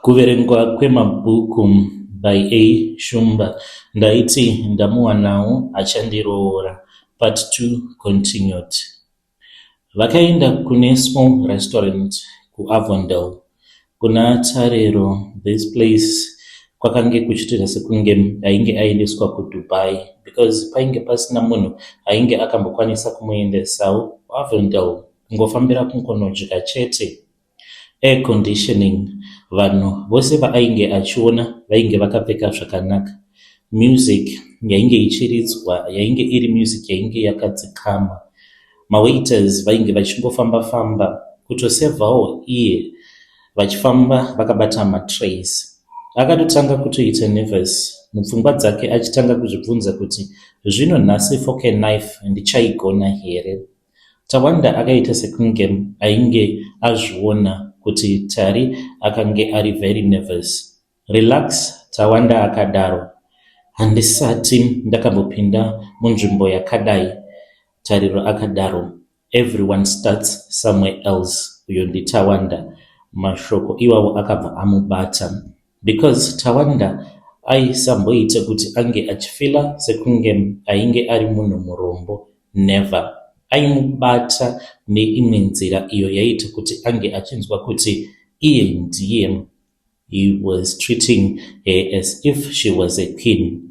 Kuverengwa kwemabhuku by A Shumba Ndaiti ndamuwanawo achandiroora Part 2 continued. Vakaenda kune small restaurant kuAvondale. Kuna Tariro this place kwakange kuchitoita sekunge ainge aendeswa kuDubai because painge pasina munhu ainge akambokwanisa kumuendesawo kuAvondale kungofambira kungonodya chete. Air conditioning vanhu vose vaainge achiona vainge vakapfeka zvakanaka. Music yainge ichiridzwa yainge iri music yainge yakadzikama. Mawaiters vainge vachingofamba famba kutosevhawo iye vachifamba vakabata matrays. Akatotanga kutoita nervous mupfungwa dzake achitanga kuzvibvunza kuti zvino nhasi fork and knife ndichaigona here. Tawanda akaita sekunge ainge azviona kuti Tari akange ari very nervous. Relax Tawanda akadaro. Handisati ndakambopinda munzvimbo yakadai Tariro akadaro. Everyone starts somewhere else uyo ndiTawanda. Mashoko iwawo akabva amubata because Tawanda aisamboita kuti ange achifila sekunge ainge ari munhu murombo never. Aimubata neimwe nzira iyo yaiita kuti ange achinzwa kuti iye ndiye. He was treating her as if she was a queen.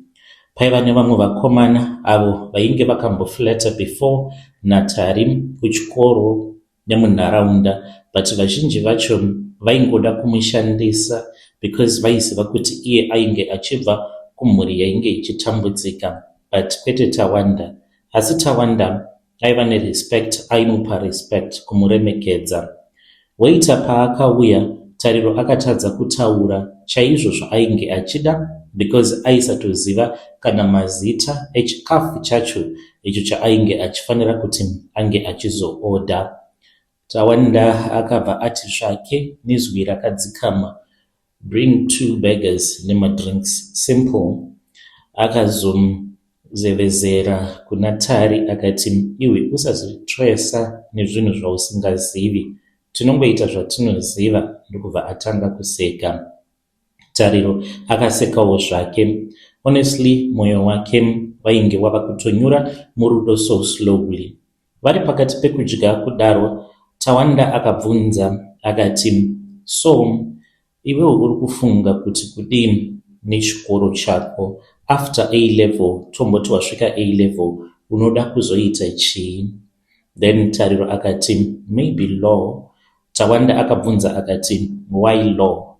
Paiva nevamwe vakomana avo vainge vakamboflirta before naTari kuchikoro nemunharaunda but vazhinji vacho vaingoda kumushandisa because vaiziva kuti iye ainge achibva kumhuri yainge ichitambudzika but kwete Tawanda. Asi Tawanda aiva nerespect aimupa respect kumuremekedza. Waiter paakauya Tariro akatadza kutaura chaizvo zvaainge achida because aisatoziva kana mazita echikafu chacho icho chaainge achifanira kuti ange achizoodha. Tawanda akabva ati zvake nezwi rakadzikama bring two burgers nemadrinks simple. Akazozevezera kuna Tari akati iwe usazvistressa nezvinhu zvausingazivi tinongoita zvatinoziva ndokubva atanga kuseka. Tariro akasekawo zvake. Honestly mwoyo wake wainge wava kutonyura murudo so slowly. Vari pakati pekudya kudaro Tawanda akabvunza akati so iwewe uri kufunga kuti kudii nechikoro chako after A level tomboti wasvika A level unoda kuzoita chii? Then Tariro akati maybe law. Tawanda akabvunza akati why law?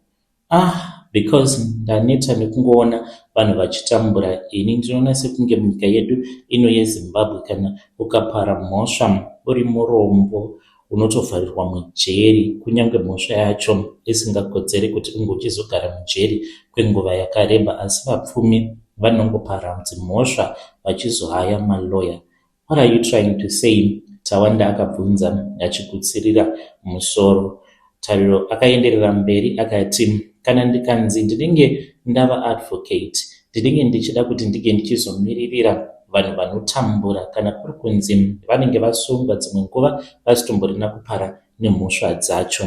Ah because ndaneta nekungoona vanhu vachitambura ini ndinoona sekunge munyika yedu ino yeZimbabwe kana ukapara mhosva uri murombo unotovharirwa mujeri kunyange mhosva yacho isingakodzeri kuti unge uchizogara mujeri kwenguva yakareba asi vapfumi vanongopara dzimhosva vachizohaya maloya. What are you trying to say? Tawanda akabvunza achigutsirira musoro. Tariro akaenderera mberi akati kana ndikanzi ndinenge ndava advocate ndinenge ndichida kuti ndinge ndichizomiririra vanhu vanotambura kana kuri kunzi vanenge vasungwa dzimwe nguva vasitomborina kupara nemhosva dzacho.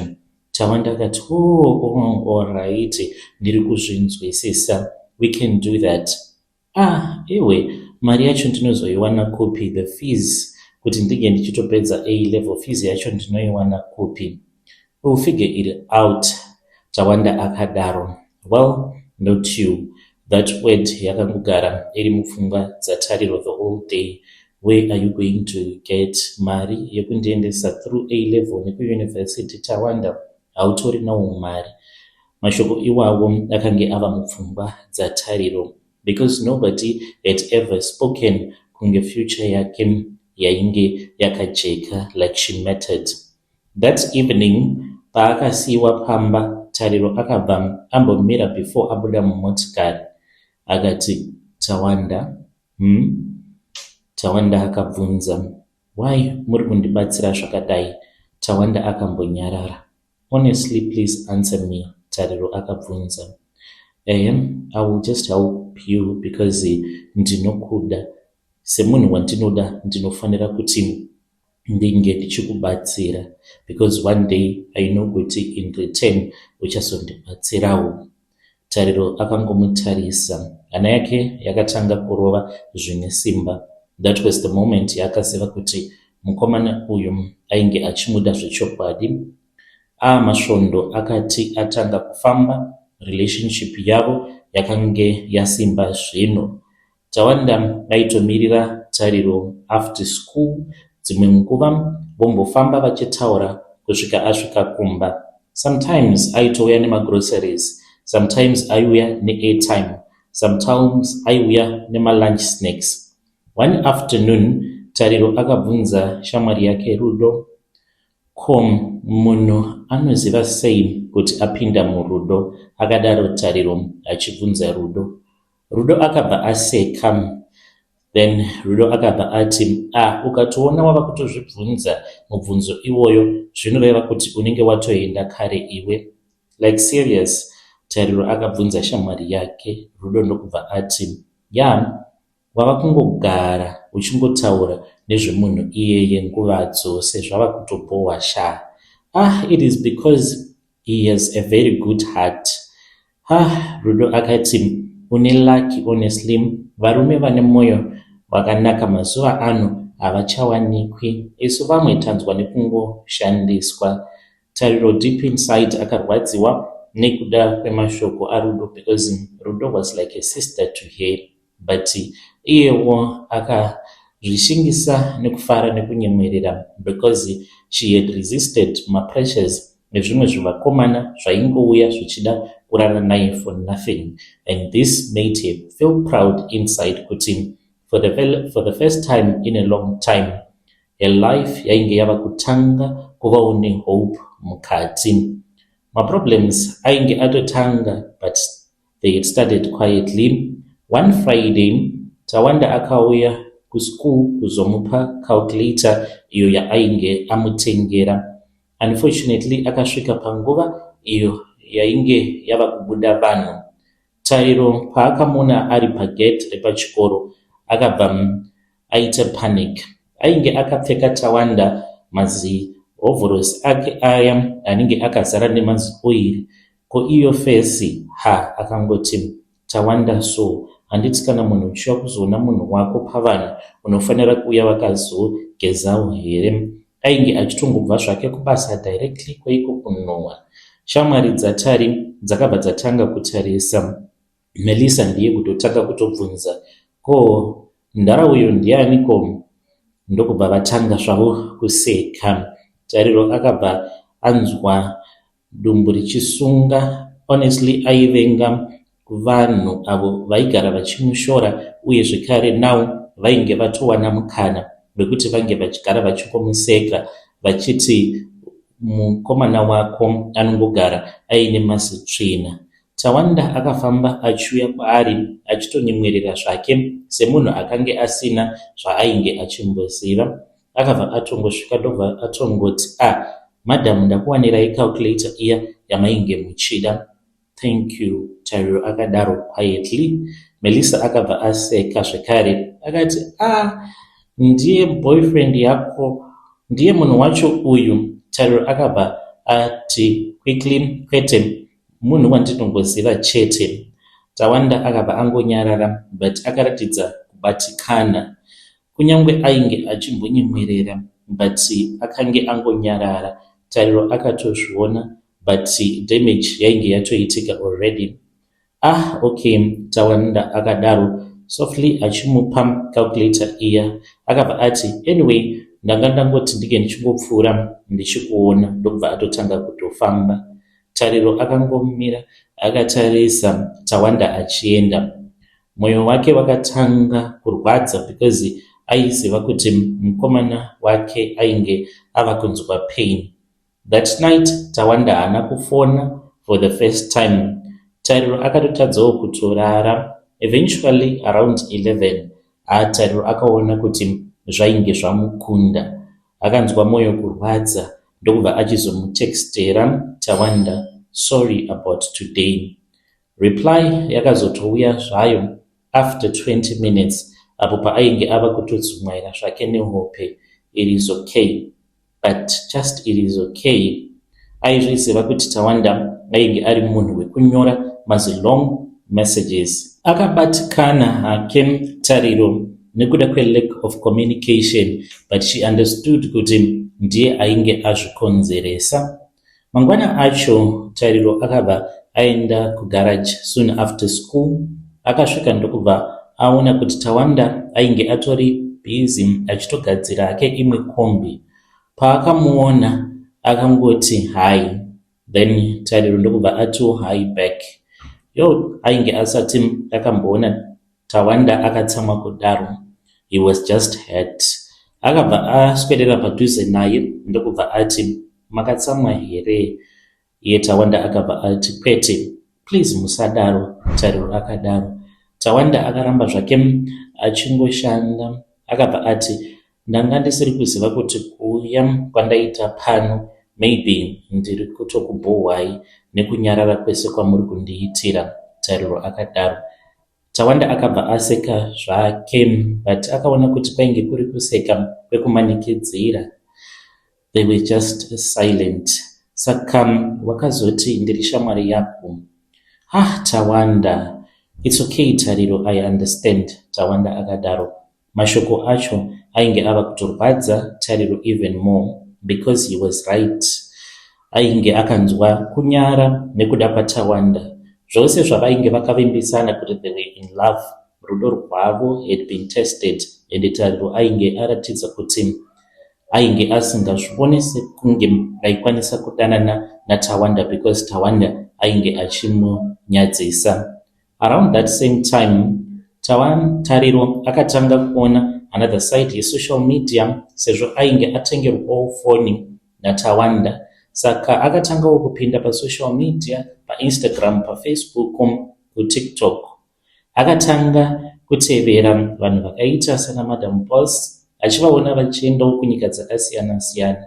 Tawanda akati oh, oh, alright ndiri kuzvinzwisisa we can do that. Ah iwe mari yacho ndinozoiwana kupi the fees kuti ndinge ndichitopedza A level fees yacho ndinoiwana kupi? We'll figure it out Tawanda akadaro. Well not you that word yakangogara iri mupfungwa dzaTariro the whole day. Where are you going to get mari yekundiendesa through A level nekuuniversity Tawanda? Hautorinawo mari. Mashoko iwawo akange ava mupfungwa dzaTariro because nobody had ever spoken kunge future yake yainge yakajeka like she mattered. That evening paakasiyiwa pamba Tariro akabva ambomira before abuda mumotikari akati Tawanda hmm? Tawanda akabvunza why muri kundibatsira zvakadai? Tawanda akambonyarara. Honestly please answer me Tariro akabvunza. Ehe I will just help you because ndinokuda. Semunhu wandinoda ndinofanira kuti Ndinge ndichikubatsira because one day I know kuti in return uchazondibatsirawo. Tariro akangomutarisa. Hana yake yakatanga kurova zvine simba. That was the moment yaakaziva kuti mukomana uyu ainge achimuda zvechokwadi. Amasvondo akati atanga kufamba, relationship yavo yakange yasimba zvino. Tawanda aitomirira Tariro after school dzimwe nguva vombofamba vachitaura kusvika asvika kumba. Sometimes aitouya nemagroceries, sometimes aiuya neairtime, sometimes aiuya nemalunch snacks. One afternoon Tariro akabvunza shamwari yake Rudo, Ko munhu anoziva sei kuti apinda murudo? Akadaro Tariro achibvunza Rudo. Rudo akabva aseka then Rudo akabva ati, Ah, ukatoona wava kutozvibvunza mubvunzo iwoyo zvinoreva kuti unenge watoenda kare iwe. Like serious? Tariro akabvunza shamwari yake. Rudo ndokubva ati, Yeah, wava kungogara uchingotaura nezvemunhu iyeye nguva dzose zvava kutobhowa sha. Ah, it is because he has a very good heart. Ah, Rudo akati, une lucky honestly. Varume vane mwoyo wakanaka mazuva ano havachawanikwi. Isu vamwe tanzwa nekungoshandiswa. Tariro deep inside akarwadziwa nekuda kwemashoko aRudo because Rudo was like a sister to her. But iyewo akazvishingisa nekufara nekunyemwerera because she had resisted mapressures nezvimwe zvivakomana zvaingouya zvichida kurara naye for nothing. And this made her feel proud inside kuti for the first time in a long time her life yainge yava kutanga kuvawo nehope mukati. Maproblems ainge atotanga but they had started quietly. One Friday, Tawanda akauya kuschool kuzomupa calculator iyo yaainge amutengera. Unfortunately, akasvika panguva iyo yainge yava kubuda vanhu. Tariro paakamuona ari pagate repachikoro akabva aita panic. Ainge akapfeka Tawanda mazihovhorosi ake aya anenge akazara nemazioiri. Ko iyo face ha akangoti Tawanda so handiti kana munhu uchiuya kuzoona munhu wako pavanhu unofanira kuuya wakazogezawo here? Ainge achitongobva zvake kubasa directly kweiko kunhuhwa. Shamwari dzaTari dzakabva dzatanga kutarisa. Melissa ndiye kutotanga kutobvunza ko mudhara uyu ndiani ko? Ndokubva vatanga zvavo kuseka. Tariro akabva anzwa dumbu richisunga. Honestly aivenga vanhu avo vaigara vachimushora uye zvekare now vainge vatowana mukana wekuti vange vachigara vachingomuseka vachiti mukomana wako anongogara aine mazitsvina. Tawanda akafamba achiuya kwaari achitonyemwerera zvake semunhu akange asina zvaainge achimboziva. Akabva atongosvika ndobva atongoti ah madam ndakuwanirai calculator iya yamainge muchida. Thank you, Tariro akadaro quietly. Melissa akabva aseka zvekare akati ah ndiye boyfriend yako ndiye munhu wacho uyu. Tariro akabva ati quickly kwete munhu wandinongoziva chete. Tawanda akabva angonyarara but akaratidza kubatikana. Kunyange ainge achimbonyemwerera but akange angonyarara. Tariro akatozviona but damage yainge yatoitika already. Ah okay, Tawanda akadaro softly achimupa calculator iya. Akabva ati anyway ndanga ndangoti ndinge ndichingopfuura ndichikuona ndokubva atotanga kutofamba. Tariro akangomira akatarisa Tawanda achienda. Mwoyo wake wakatanga kurwadza because aiziva kuti mukomana wake ainge ava kunzwa pain. That night Tawanda haana kufona for the first time. Tariro akatotadzawo kutorara. Eventually around 11 Tariro akaona kuti zvainge zvamukunda. Akanzwa mwoyo kurwadza ndokubva achizomutextera Tawanda sorry about today. Reply yakazotouya zvayo after 20 minutes apo paainge ava kutodzumwaira zvake nehope. It is okay, but just it is okay. Aizviziva kuti Tawanda ainge ari munhu wekunyora mazilong messages. Akabatikana hake Tariro nekuda kwelack of communication, but she understood kuti ndiye ainge azvikonzeresa. Mangwana acho Tariro akabva aenda kugarage soon after school. Akasvika ndokubva aona kuti Tawanda ainge atori busy achitogadzira hake imwe kombi. Paakamuona akangoti hi, then Tariro ndokubva atiwo hi back. Yo, ainge asati akamboona Tawanda akatsamwa kudaro. He was just hurt. Akabva aswedera padhuze naye ndokubva ati, "Makatsamwa here?" Iye Tawanda akabva ati, "Kwete, please musadaro." Tariro akadaro. Tawanda akaramba zvake achingoshanda. Akabva ati, "Ndanga ndisiri kuziva kuti kuuya kwandaita pano maybe ndiri kutokubhohwai nekunyarara kwese kwamuri kundiitira." Tariro akadaro. Tawanda akabva aseka zvake, but akaona kuti kwainge kuri kuseka kwekumanikidzira. They were just silent. "Saka wakazoti ndiri shamwari yako?" "Ah, Tawanda." "It's okay, Tariro, I understand," Tawanda akadaro. Mashoko acho ainge ava kutorwadza Tariro even more because he was right. Ainge akanzwa kunyara nekuda kwaTawanda. Zvose zvavainge vakavimbisana kuti they were in love, rudo rwavo had been tested, and Tariro ainge aratidza kuti ainge asingazvioni sekunge aikwanisa kudanana naTawanda because Tawanda ainge achimunyadzisa. Around that same time, Tariro akatanga kuona another side yesocial media sezvo ainge atengerwawo foni naTawanda. Saka akatangawo kupinda pasocial media, paInstagram, paFacebook, kuTikTok. Akatanga kutevera vanhu vakaita sana Madam Boss, achivaona vachiendawo kunyika dzakasiyana-siyana.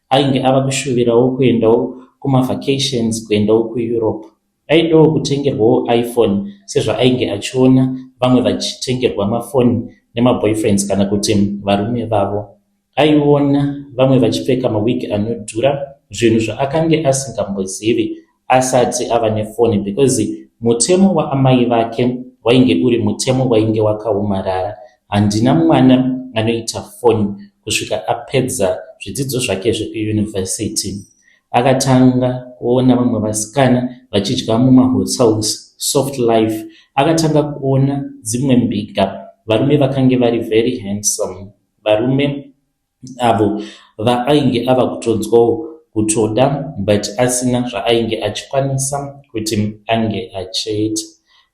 Ainge ava kushuvirawo kuendawo kumavacations, kuendawo kuEurope. Aidawo kutengerwawo iPhone sezvaainge achiona vamwe vachitengerwa mafoni nemaboyfriends kana kuti varume vavo. Aiona vamwe vachipfeka mawigi anodhura, zvinhu zvaakange asingambozivi asati ava nefoni, because mutemo waamai vake wainge uri mutemo wainge wakaomarara: handina mwana anoita foni kusvika apedza zvidzidzo zvake zvekuyunivhesiti. Akatanga kuona vamwe vasikana vachidya mumahotels, soft life. Akatanga kuona dzimwe mbinga, varume vakange vari very handsome, varume avo vaainge ava kutonzwawo kutoda, but asina zvaainge achikwanisa kuti ange achiita.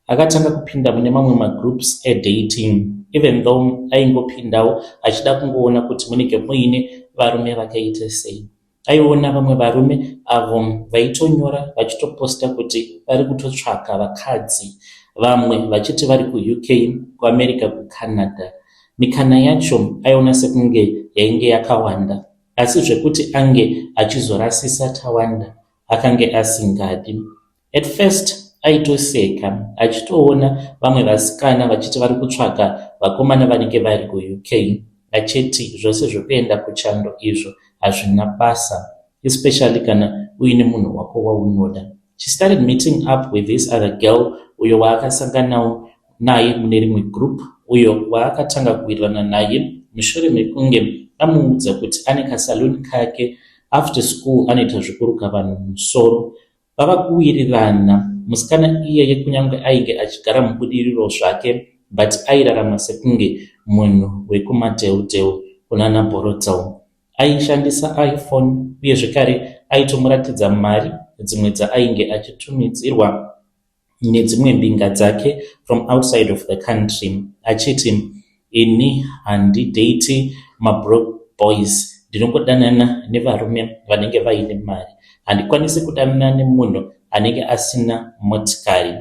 Akatanga kupinda mune mamwe magroups edating, even though aingopindawo achida kungoona kuti munenge muine varume vakaita sei. Aiona vamwe varume avo vaitonyora vachitoposta kuti vari kutotsvaka vakadzi, vamwe vachiti vari kuUK, kuAmerica, kuCanada. Mikana yacho aiona sekunge yainge yakawanda, asi zvekuti ange achizorasisa Tawanda akange asingadi. At first aitoseka achitoona vamwe vasikana vachiti vari kutsvaka vakomana vanenge vari kuUK, achiti zvose zvekuenda kuchando izvo hazvina basa, especially kana uine munhu wako waunoda. She started meeting up with this other girl uyo waakasanganawo naye mune rimwe group, uyo waakatanga kuwirirana naye mushure mekunge amuudza kuti ane kasaluni kake, after school anoita zvekuruka vanhu musoro. Vava kuwirirana, musikana iyeye kunyange ainge achigara muBudiriro zvake, but airarama sekunge munhu wekumadheudheu kunana Borrowdale. Aishandisa iPhone, uye zvekare aitomuratidza mari dzimwe dzaainge achitumidzirwa nedzimwe mbinga dzake from outside of the country, achiti, "Ini handidate mabroke boys, ndinongodanana nevarume vanenge vaine mari. Handikwanisi kudanana nemunhu anenge asina motikari."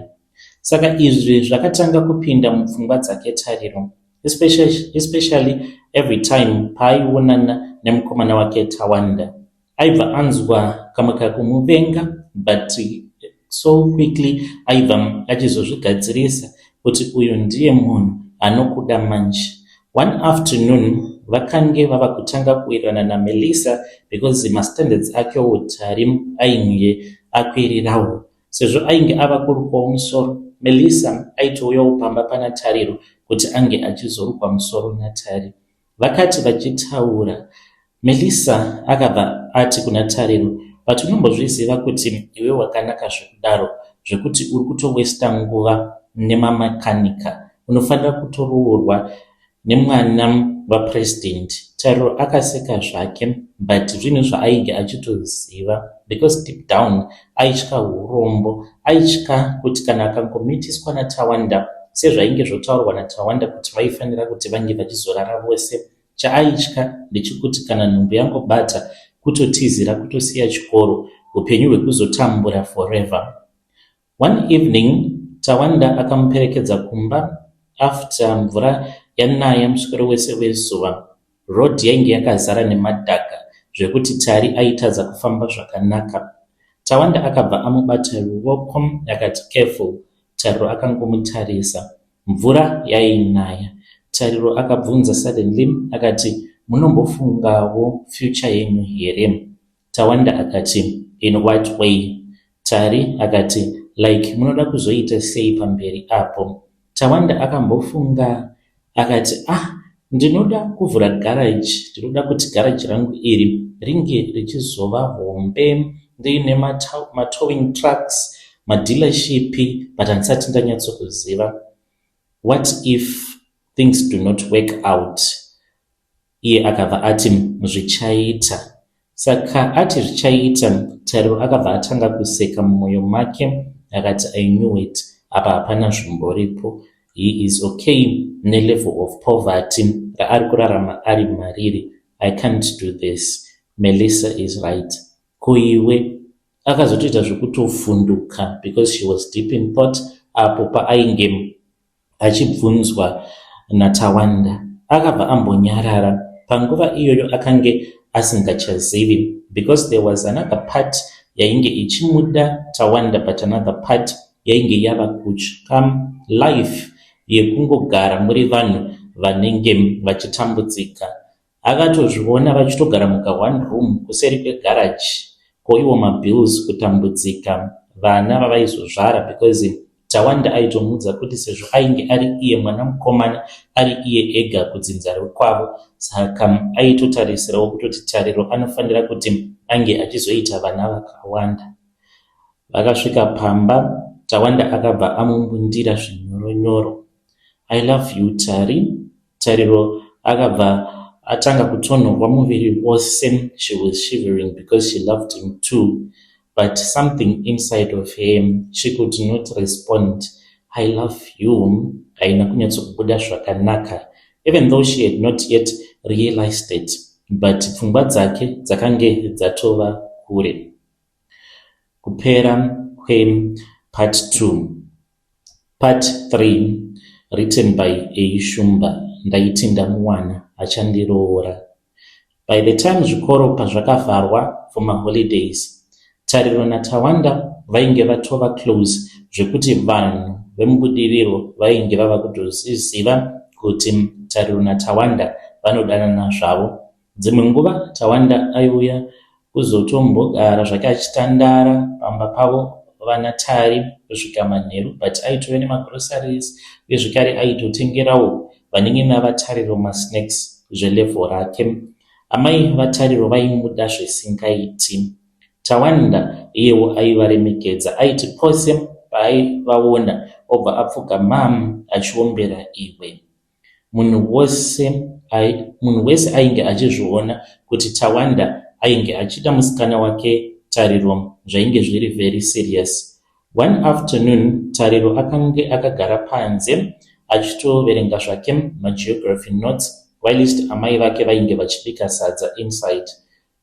Saka izvi zvakatanga kupinda mupfungwa dzake Tariro, especially every time paaionana nemukomana wake Tawanda. Aibva anzwa kamwe kakumuvenga, but so quickly aibva achizozvigadzirisa kuti uyu ndiye munhu anokuda manje. One afternoon vakange vava kutanga kuwirirana naMelissa because mastandards akewo Tari ainge akwirirawo. Sezvo ainge ava kurukwawo musoro, Melissa aitouyawo pamba pana Tariro kuti ange achizorukwa musoro naTari. Vakati vachitaura, Melissa akabva ati kuna Tariro, But unombozviziva kuti iwe wakanaka zvekudaro zvekuti uri kutowesta nguva nemamakanika. Unofanira kutoroorwa nemwana waPresident. Tariro akaseka zvake but zvinhu zvaainge achitoziva because deep down aitya hurombo. Aitya kuti kana akangomitiswa naTawanda sezvainge zvotaurwa naTawanda kuti vaifanira kuti vange vachizorara vose. Chaaitya ndechekuti kana nhumbu yangobata kutotizira kutosiya chikoro hupenyu hwekuzotambura forever. One evening Tawanda akamuperekedza kumba after mvura yanaya muswero wese wezuva. Road yainge yakazara nemadhaka zvekuti Tari aitadza kufamba zvakanaka. Tawanda akabva amubata ruoko akati careful. Tariro akangomutarisa. Mvura yainaya. Tariro akabvunza suddenly akati munombofungawo future yenyu here? Tawanda akati in what way? Tari akati like munoda kuzoita sei pamberi apo? Tawanda akambofunga akati ah ndinoda kuvhura garage, ndinoda kuti garage rangu iri ringe richizova hombe ndiine matowing trucks, madealership but handisati ndanyatsokuziva. What if things do not work out? Iye akabva ati zvichaita. Saka ati zvichaita, Tariro akabva atanga kuseka mumwoyo make akati I knew it, apa hapana zvimboripo. He is okay nelevel of poverty raari kurarama ari mariri. I can't do this. Melissa is right. Ko iwe? Akazotoita zvekutofunduka because she was deep in thought apo paainge achibvunzwa naTawanda. Akabva ambonyarara. Panguva iyoyo akange asingachazivi because there was another part yainge ichimuda Tawanda but another part yainge yava kutya life yekungogara muri vanhu vanenge vachitambudzika. Akatozviona vachitogara muka one room kuseri kwegaraji ko iwo mabills kutambudzika vana vavaizozvara because Tawanda aitomuudza kuti sezvo ainge ari iye mwana mukomana ari iye ega kudzinza rekwavo saka aitotarisirawo kutoti Tariro anofanira kuti ange achizoita vana vakawanda. Vakasvika pamba Tawanda akabva amumbundira zvinyoronyoro. I love you Tari. Tariro akabva atanga kutonhorwa muviri wose. She was shivering because she loved him too. But something inside of her, she could not respond. I love you. Haina kunyatsokubuda zvakanaka. Even though she had not yet realized it. But pfungwa dzake dzakange dzatova kure. Kupera kwepart 2. Part 3 written by A Shumba. Ndaiti ndamuwana achandiroora. By the time zvikoro pazvakavharwa for maholidays, Tariro naTawanda vainge vatova close zvekuti vanhu vemubudiriro vainge vava kutoziva kuti Tariro naTawanda vanodanana zvavo. Dzimwe nguva Tawanda aiuya kuzotombogara zvake achitandara pamba pavo vana Tari kusvika manheru but aitove nemagroceries uye zvekare aitotengerawo vanin'ina vaTariro masnacks zvelevel rake. Amai vaTariro vaimuda zvisingaiti. Tawanda iyewo aivaremekedza aiti pose paaivaona obva apfugama achiombera iwe. Munhu wese ainge achizviona kuti Tawanda ainge achida musikana wake Tariro zvainge zviri very serious. One afternoon Tariro akange akagara panze achitoverenga zvake mageography notes whilst amai vake vainge vachibika sadza inside.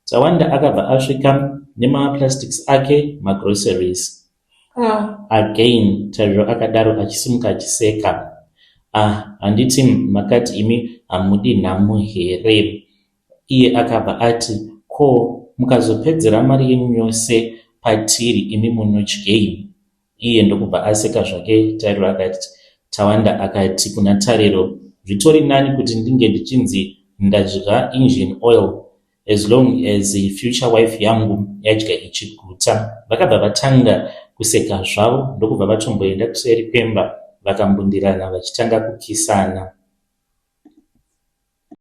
Tawanda akabva asvika nemaplastics ake magroceries. Ah, again, Tariro akadaro achisimuka achiseka. Ah, handiti makati imi hamudi nhamo here? Iye akabva ati, ko mukazopedzera mari yenyu yose patiri imi munodyei? Iye ndokubva aseka zvake. Tariro akati, Tawanda akati kuna Tariro, zvitori nani kuti ndinge ndichinzi Ndadya engine oil as long as future wife yangu yadya ichiguta. Vakabva vatanga kuseka zvavo ndokubva vatomboenda kuseri kwemba vakambundirana vachitanga kukisana.